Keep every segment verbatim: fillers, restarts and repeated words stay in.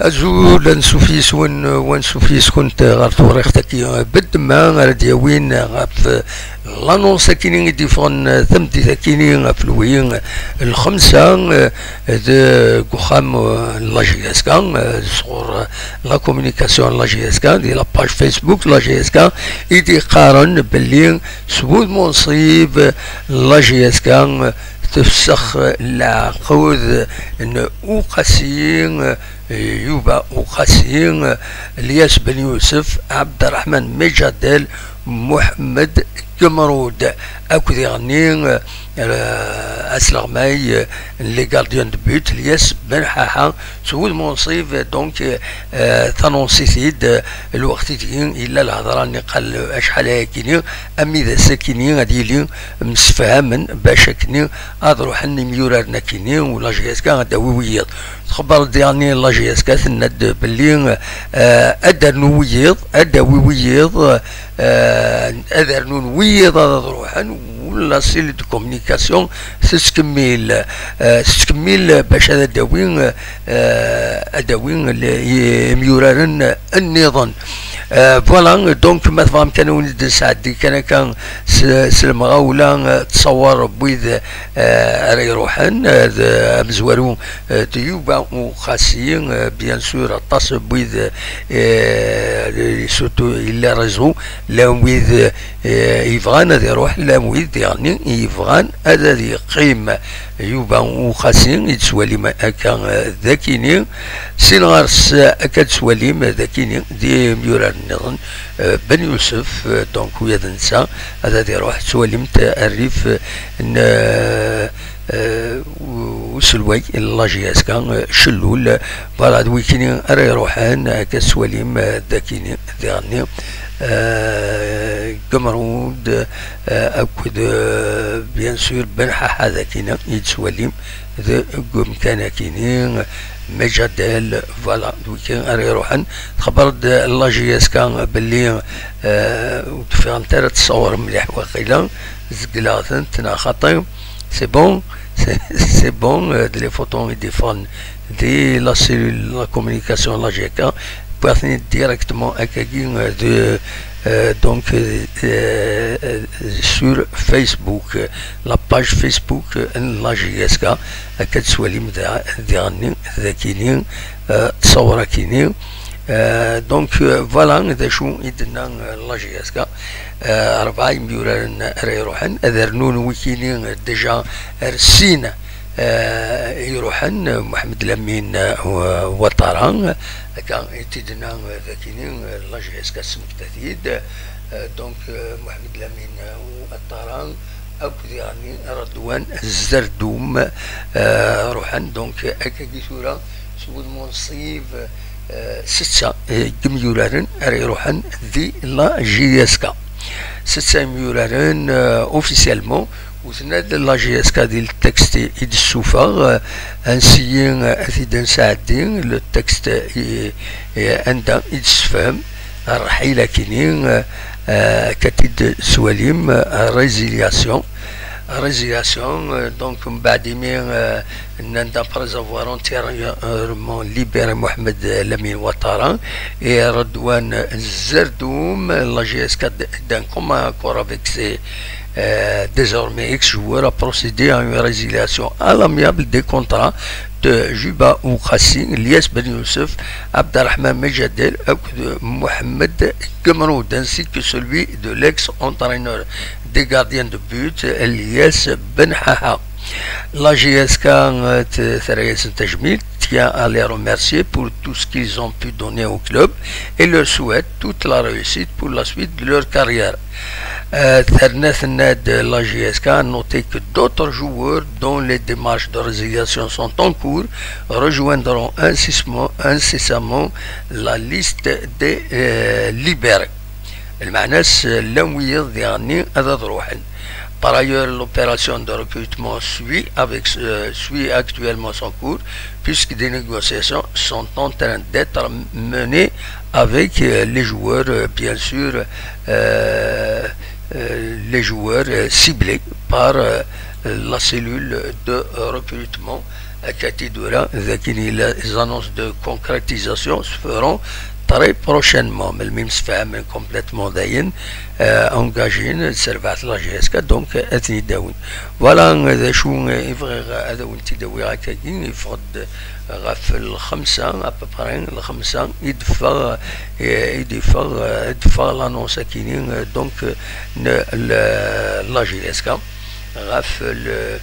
Azul, ansuf yis-wen, wansuf yis-kunt ɣer tewriqt-agi beddemma ara d-yawin ɣef l'annonce akini i d-yeffɣen tameddit akini ɣef lwi lxemsa, eh, deg uxxam, eh, n la J S K, eh, sɣur, eh, la communication n la J S K, di la page Facebook n la J S K, i d-iqqaren belli s wudem unṣib, eh, la J S K, eh, tefsex leɛqud n Uqasi, eh, Yuba Uqasi, Lyas Ben Yusef, Abderrahman Mejadel, Muḥemmed Gemrud, akked iɣenni, eh, asleɣmay, eh, n les gardiens de but, Lyas Ben Ḥaḥa, s wudem unṣib, donc, eh, tanunṣit-id, eh, lweqt i deg yella lhedra-nni qal acḥal ayakini, ami d ass-akini ad yili msefhamen bac akkenni ad ruḥen imyuraren akini, u la J S K ad d-tawi wiyiḍ. Txebber diɣenni la J S K tenna-d belli, eh, ad d-rnu wiyiḍ, ad d-tawi wiyiḍ, eh, ad rnun wiyiḍ ad ruḥen, u la cellule de communication tettkemmil, eh, tettkemmil bac ad d-tawi, eh, ad d-tawi l-, i-, imyuraren nniḍen. Eh, voilà, donc ma tebɣam kan ad wen-d-nesɛeddi kan akka s, s lemɣawla, eh, ttṣawar n wid, eh, ara iruḥen, eh, d amezwaru, eh, d Yuba Uqasi, eh, bien sûr, aṭas n wid, eh, surtout les réseaux, llan wid, eh, yebɣan ad iruḥ, llan wid diɣenni yebɣan ad, ad yeqqim. Yuba Uqasi i d-tettwalim akka, eh, d akini, sin ɣer-s, eh, akka d-tettwalim d akini, d imyuraren nniḍen, eh, Ben Yusef, eh, donc, ula d netta ad, ad iruḥ, tettwalimt, eh, rrif, eh, n, eh, eh, u-, uselway n la J S K, eh, Cellul, eh, voilà, d wikini ara iruḥen, eh, akka tettwalim, eh, d akini, diɣenni, eh, Gemrud, eh, akked, eh, bien sûr, Ben Ḥaḥa d akini, i d-tettwalim, deg umkan akini, Mejadel, voilà, d wiki ara iruḥen. Txebber-d la J S K belli, eh, ur d-ffiɣent ara ad tṣawrem mliḥ waqila, zegleɣ-tent neɣ xaṭi. C'est bon, c'est, c'est bon, eh, d les photos i d-iffɣen di la cellule la communication la J K, wwiɣ-ten-id directement akkagi, eh, de, eh, donc, eh, eh, sur Facebook, eh, la page Facebook n la J S K, akka d-tettwalim da-, diɣenni, d akini, eh, ttṣawar akini. Eh, donc, eh, voilà, d acu i d-tenna, eh, la J S K. Eh, rebɛa imyuraren ara iruḥen, ad rnun wikini, eh, déjà ar sin, eh, iruḥen, eh, Mohamed Lamine, eh, Wa-, Ouattara, akka i t-id-tenna, eh, d akini, eh, la J S K tesmekta-t-id. Eh, donc, eh, Mohamed Lamine, eh, Ouattara, akked diɣenni Redwan Zerdum, eh, ruḥen. Donc, akkagi tura s wudem unṣib, eh, setta, eh, n yimyuraren ara iruḥen di la J S K. Setta imyuraren, eh, officiellement, u tenna-d la J S K di le texte i d-tessufeɣ, eh, ansi, eh, ad t-id-nesɛeddi, le texte, eh, eh, anda i d-tessefhem rrḥil akini, eh, eh, akka t-id-tettwalim, eh, résiliation. Résiliation, eh, donc, mbeɛd imi, eh, nnan-d après avoir entièrement libéré Mohamed Lamine Ouattara et Redouane Zerdoum, la J S K d-, d'un commun accord avec ses, euh, désormais ex-joueurs, a procédé à une résiliation à l'amiable des contrats de Juba Oukhassi, Lyes Ben Youssef, Abderrahmane Medjadel, Mohamed Gemroud, ainsi que celui de l'ex-entraîneur des gardiens de but, Lyes Ben Haha. La J S K, euh, t-, terra-yasen tajmilt, tient à les remercier pour tout ce qu'ils ont pu donner au club et leur souhaite toute la réussite pour la suite de leur carrière. Euh, terna tenna-d, la J S K a noté que d'autres joueurs dont les démarches de résiliation sont en cours rejoindront incessamment, incessamment la liste des, euh, libérés. Lmeɛna-s, llan wiyiḍ diɣenni ad, ad ruḥen. Par ailleurs, l'opération de recrutement suit avec, euh, suit actuellement son cours, puisque des négociations sont en train d'être menées avec, euh, les joueurs, euh, bien sûr, euh, euh, les joueurs, euh, ciblés par, euh, la cellule de recrutement, akka i d-ura d akken les annonces de concrétisation se feront très prochainement, melmi msefhamen complètement dayen, euh, engagés, terbaɛt la J S K, donc ad ten-id-awin. Voilà d acu i bɣiɣ ad awen-t-id-awiɣ akkagi, yeffeɣ-d ɣef lxemsa, à peu près lxemsa i d-teffeɣ, i d-teffeɣ, i d-teffeɣ l'annonce akini, donc, n la J S K ɣef le,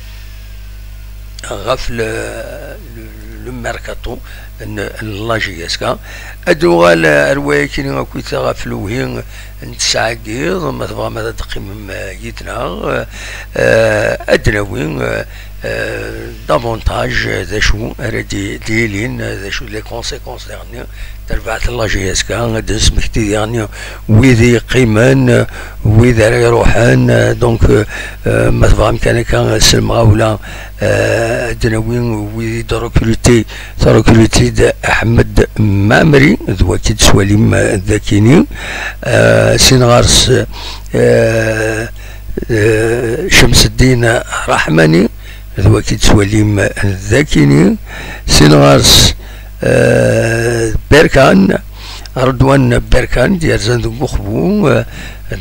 ɣef le, le, le mercato n la J S K. Ad nuɣal ar wayakini akkit ɣef lewhi n tesɛa n yiḍ, ma tebɣam ad d-teqqimem yid-neɣ, euh, ad d-nawi, euh, euh, davantage, euh, d acu ara d-, d-yilin, euh, d acu d les conséquences daɣen n terbaɛt n la J S K, ad d-nesmekti daɣen wid i yeqqimen, euh, wid ara iruḥen, euh, donc, euh, euh, ma tebɣam kan akka s lemɣawla, euh, ad d-nawi wid i d-recruter, trecruter-d Ahmed Mamri, d waki d-swalim, euh, d akini, euh, sin ɣer-s, euh, euh, Chemseddin Rahmani, d waki d-twalim d akini, sin ɣer-s, euh, Berkan, Redouane Berkan, d-yerzan deg uxbu, euh,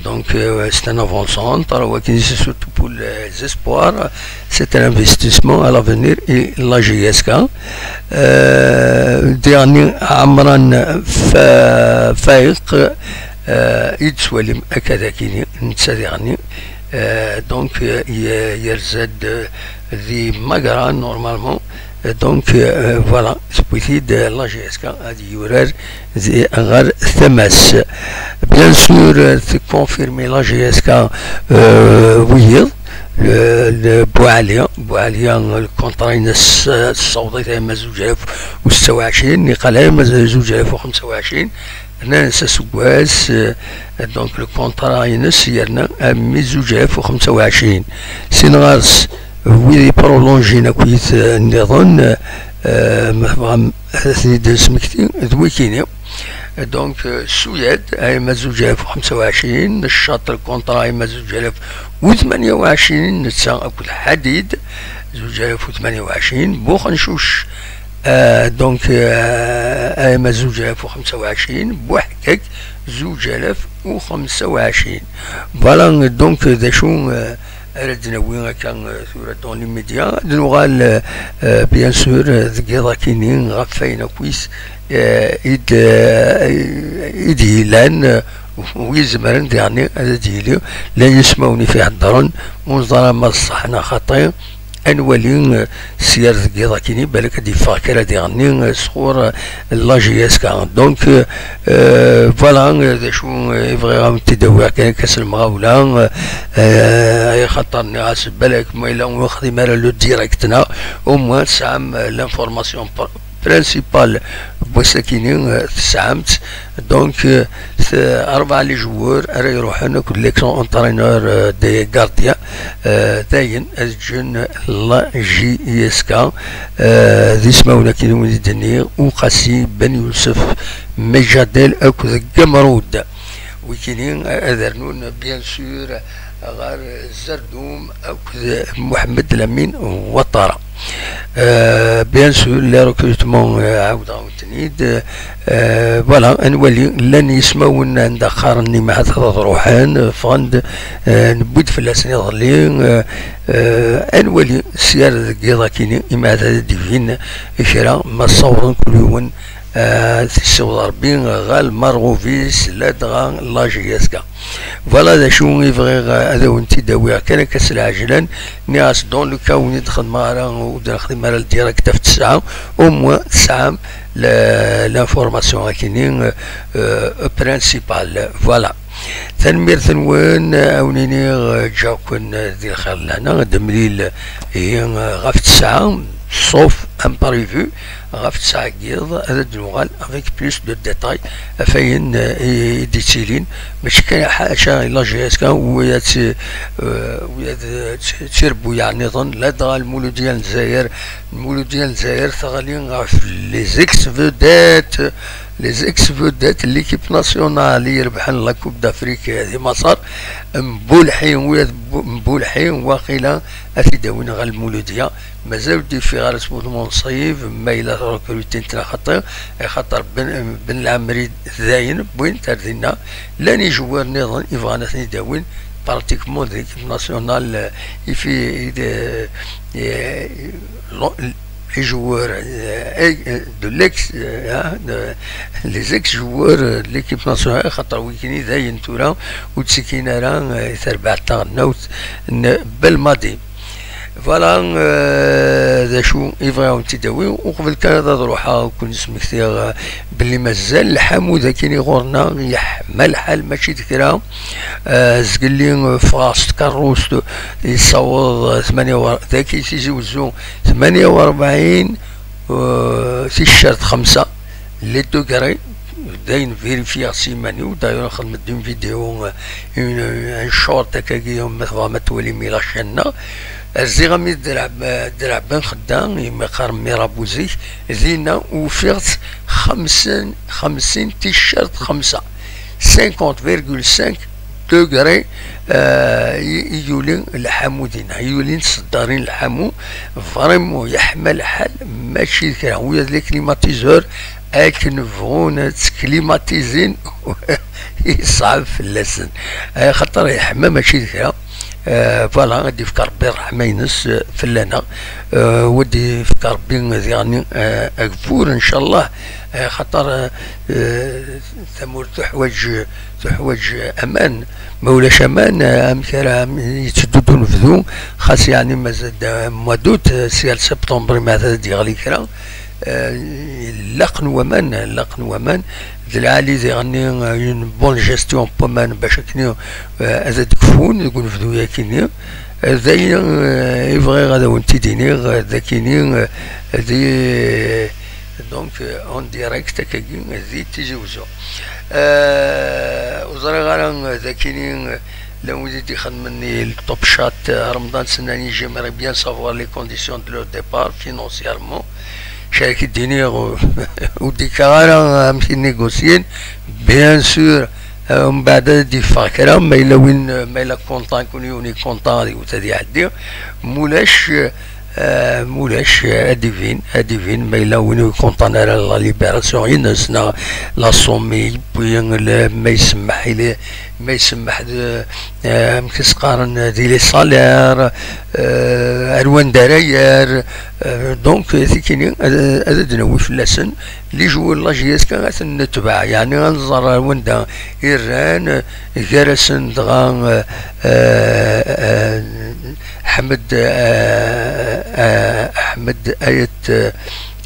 donc, euh, c'est un avant-centre, waki c'est surtout pour les espoirs, c'est un investissement à l'avenir et la J S K. Euh, daɣen Amran Fa-, Faïq, euh, i d-twalim akka d akini, netta daɣen, euh, donc, euh, y-, yerza-d, euh, di Magra, normalement. Euh, donc, euh, voilà, tewwi-t-id, euh, la J S K ad yurar di, ɣer tama-s. Bien sûr, euh, tconfirmer la J S K, euh, wiyiḍ, le, le Boualia, Boualia, le contrat-ines, euh, tessawḍ-it arma zuǧ alaf u setta u ɛecrin, niqal arma zuǧ alaf u xemsa u ɛecrin, rnan-as aseggas, euh, donc le contrat-ines yerna armi zuǧ alaf u xemsa u ɛecrin. Sin ɣer-s, wid i prolongin akkit, euh, nniḍen, euh, ma tebɣam ad ten-id-nesmekti, d wikini. Donc, euh, Suyad, arma zuǧ alaf u xemsa u ɛecrin, ccaṭ lkunṭra arma zuǧ alaf u tmanya u ɛecrin, netta akked Ḥadid, zuǧ alaf u tmanya u ɛecrin, Buxencuc, euh, donc, euh, arma zuǧ alaf u xemsa u ɛecrin, Buḥkak, zuǧ alaf u xemsa u ɛecrin. Voilà, donc, d acu, euh, ara d-nawi akka, euh, tura dans les médias. Ad nuɣal, euh, euh, bien sûr, euh, deg yiḍ akini ɣef wayen akkit, euh, i d-, euh, i d-yellan, euh, wi izemren daɣen ad d-yili, llan yismawen i f-iheddren, ur neẓri ma d ṣṣeḥ neɣ xaṭi, ad nwali, euh, syer deg yiḍ akini, balak ad d-yeffeɣ kra diɣenni, euh, sɣur, euh, la J S K. Donc, euh, euh, voilà, euh, d acu, euh, i bɣiɣ ad wen-t-id-awiɣ kan akka s lemɣawla, euh, euh, axaṭer nniɣ-as balak ma yella ur nexdim ara le direct-nneɣ, au moins tesɛam, euh, l'information pr-, principale n wass-akini, euh, tesɛam-tt. Donc, euh, t-, rebɛa les joueurs ara iruḥen akked l'ex-entraîneur, euh, des gardiens, euh, dayen ad ǧǧen la J S K, euh, d ismawen akini wid i d-nniɣ, Uqasi, Ben Youssef, Mejadel akked Gamrud. Wikini, euh, ad rnun, bien sûr, ɣer Zerdum akked Mohamed Lamine Ouattara. Euh, bien sûr, les recrutements, euh, ɛawdeɣ-awen-ten-id. Euh, voilà, ad nwali, llan yismawen anda qqaren-nni ma ad ruḥen, ffɣen-d, euh, newwi-d fell-asen iḍelli, euh, euh, ad nwali syer deg yiḍ akini, imi ad d-ibin kra ma ssawḍen kul yiwen, euh, ad t-issiweḍ Rebbi ɣer lmerɣub-is, ladɣa la J S K. Voilà d acu i bɣiɣ, euh, ad awen-t-id-awiɣ kan akka s lɛejlan. Nniɣ-as, dans le cas ur d-xedmeɣ ara, ur d-nexdim ara le direct ɣef ttesɛa, au moins tesɛam le, l'information akini, euh, euh, principale. Voilà. Tanemmirt-nwen, euh, ad wen-iniɣ, euh, ǧǧaɣ-ken, euh, di lxir d lehna, ad d-nemlil, ihi, euh, ɣef ttesɛa, sauf imprévu, ɣef ttesɛa n yiḍ, ad d-nuɣal avec plus de détails ɣef wayen, euh, i, i d-ittilin. Mačči kan ḥaca i la J S K, wiyaḍ, euh, wiyaḍ, euh, t-, tirebbuyaɛ nniḍen, ladɣa Lmuludya n Lezzayer, Lmuludya n Lezzayer teɣli ɣef les ex-vedettes, les ex-vedettes n l'équipe nationale i irebḥen la Coupe d'Afrique di Maṣer, Mbulḥi, wiyaḍ Mbu-, Mbulḥi, waqila ad t-id-awin ɣer Lmuludya. Mazal ur d-yeffiɣ ara s wudem unṣib ma yella recrutin-t neɣ xaṭi, axaṭer Ben, Ben Lɛemri dayen wwin-t ar dinna. Llan ijewwaren nniḍen i bɣan ad ten-id-awin, pratiquement de l'équipe nationale, euh, i fi-, i de, euh, lo-, les joueurs, euh, de l'ex, euh, hein, de, les ex-joueurs, euh, de l'équipe nationale, xaṭer wigini dayen tura ur ttekkin ara, euh, i terbaɛt taɣelnawt n Belmadi. Voilà, euh, d acu i bɣiɣ ad wen-tt-id-awiɣ. Uqbel kan ad ruḥeɣ, ad ken-smektiɣ, euh, belli mazal lḥamu dagi ɣur-neɣ yeḥma lḥal, mačči d kra. Euh, zgelli, euh, ffɣeɣ s tkeṛṛust, yessaweḍ, euh, tmanya u-, dagi Tizi Wezzu, tmanya u rebɛin, euh, ticcert xemsa, les degrés. Dayen vérifier s iman-iw. D'ailleurs, nxedmet une vidéo, euh, une, un short akkagi, ma tebɣam ad twalim i la chaîne-nneɣ. Rziɣ-am-id Ddeɛb-, Ddeɛban Xedda, imi qqaren Mirabuzik, dinna ufiɣ-tt xemsin, xemsin ticcert xemsa, cinquante virgule cinq degrés, euh, i, i yuli lḥamu dinna, i yulin tseddarin lḥamu. Vraiment yeḥma lḥal, mačči d kra. Wiyaḍ les climatiseurs akken bɣun ad ttclimatizin, yeṣɛeb fell-asen, axaṭer yeḥma mačči d kra. Euh, voilà, ad d-yefk Rebbi ṛṛeḥma-ines, euh, fell-aneɣ. Euh, u ad d-yefk Rebbi diɣen, euh, agbur, ncallah, euh, xaṭer, euh, euh, tamurt tuḥwaǧ, tuḥwaǧ aman. Ma ulac aman, euh, amek ara am-, yetteddu-d unebdu? Xas yeɛni mazal d, euh, mois d'août, euh, si ar septembre, ma ad d-yeɣli kra. Euh, laqen waman, laqen waman. D lɛali diɣenni, euh, une bonne gestion n waman bac akken, euh, ad d-kfun deg unebdu-yagi-nni. Euh, d ayen, euh, i bɣiɣ ad awen-t-id-iniɣ, euh, d akini, euh, di, donc, euh, en direct akkagi di Tizi Wezzu. Euh, ur ẓriɣ ara, euh, d akini, euh, llan wid i d-ixedmen i le Top Shot, euh, Remḍan Sennani, j'aimerais bien savoir les conditions de leur départ financièrement. Ccerek i d-iniɣ, ur d-ikkaɣ ara amek i négocien, bien sûr, euh, mbeɛd ad d-yeffeɣ kra, ma yella win, ma yella content, kun yiwen i content, ad iwet ad iɛeddi, mulac, euh, mulac, euh, ad d-ibin, ad d-ibin, ma yella win ur content ara la libération-ines, neɣ la somme i yewwi, le, ma isemmeḥ, il est, ma isemmeḥ d, euh, amek i s-qqaren, di les salaires, euh, ar wanda ara yerr, euh, donc, tikini, ad, ad d-nawi fell-asen, les joueurs n la J S K ad ten-netbeɛ, yeɛni ad nẓer ar wanda i rran, euh, gar-asen dɣa, euh, euh, euh, Ḥmed, euh, euh, Ḥmed Ayet, euh,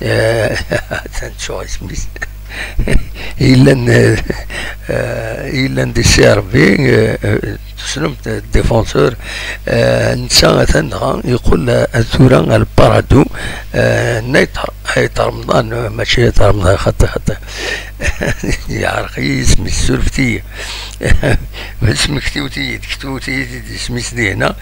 euh, atan ttuɣ isem-is. Yellan, euh, euh, yellan di C R B, euh, euh, tessnem, euh, défenseur, euh, netta atan dɣa yeqqel, euh, tura ɣer Paradou, euh, Nayt, Nayt Remḍan, euh, mačči Nayt Remḍan, xaṭi, xaṭi. Yeɛreq-iyi yisem-is, surfet-iyi. Smektiwet-iyi-d, ketbut-iyi-d isem-is dihna.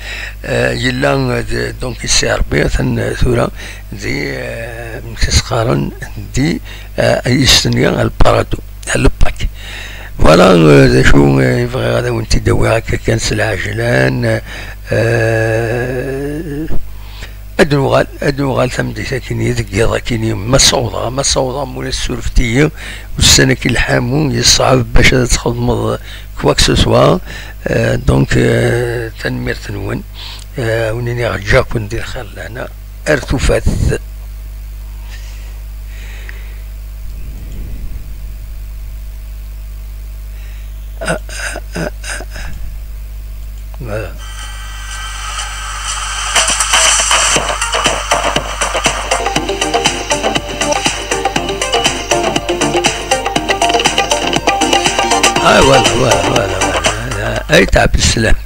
Euh, yella, euh, d-, donc, C R B, atan, euh, tura, di, euh, amek i s-qqaren, di, euh, yis-sen ya, al Paradou, al Pak. Voilà, euh, d acu, euh, i bɣiɣ ad awen-t-id-awiɣ akka kan s lɛejlan. Euh, ad nuɣal, ad nuɣal tameddit akini, deg yiḍ akini, ma ssawḍeɣ, ma ssawḍeɣ, mulac, surfet-iyi, ussan-agi lḥamu, yeṣɛeb bac ad txedmeḍ quoi que ce soit. Euh, donc, euh, tanemmirt-nwen. Euh, wen-iniɣ ǧǧaken di lxir lehna. Ar tufat. Voilà. Ah, voilà, voilà, voilà, voilà. Ay, tɛeb sslam.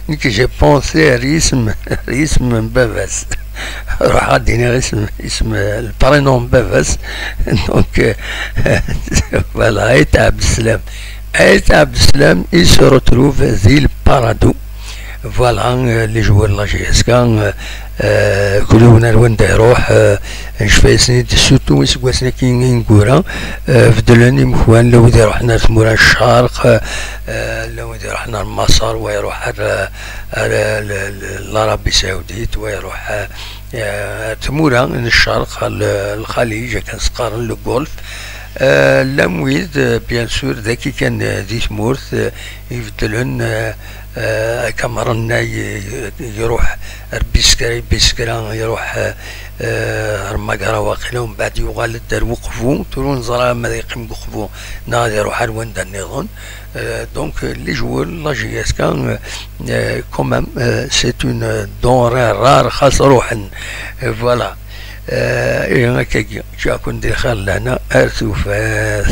Nekk, j'ai pensé ar yisem, ar yisem n baba-s. Ruḥeɣ ad d-iniɣ isem, isem, le prénom n baba-s. Donc, euh, voilà, Ayt Abdeslam. Ayt Abdeslam, il se retrouve di le Paradou. Voilà, euh, les joueurs de la J S K, euh, euh, kul yiwen ar wanda iruḥ, euh, ncfa-yasen-id, surtout iseggasen-agi ineggura, euh, beddlen imekwan, la wid iruḥen ar tmura n ccerq, euh, euh, la wid iruḥen ar Maṣer, wa iruḥ ar, euh, ar, euh, l-, l-, l'Arabie Saoudite, wa iruḥ, euh, euh, ar tmura n ccerq, ar l-, lxaliǧ, akken s-qqaren le Golfe. Euh, llan wid, euh, bien sûr, dagi kan, euh, di tmurt, euh, ibeddlen, euh, euh, akka Mṛennay, euh, iruḥ ar Biskra, Biskra iruḥ, euh, euh, ar Magara waqila, umbeɛd yuɣal-d ar Weqbu, tura ur neẓra ma ad yeqqim deg Weqbu neɣ ad iruḥ ar wanda nniḍen. Euh, donc, euh, les joueurs, la J S K, euh, euh, quand même, euh, c'est une denrée rare, xas ruḥen. Euh, voilà. Euh, et akkagi, ǧǧiɣ-ken di lxir lehna, ar tufat.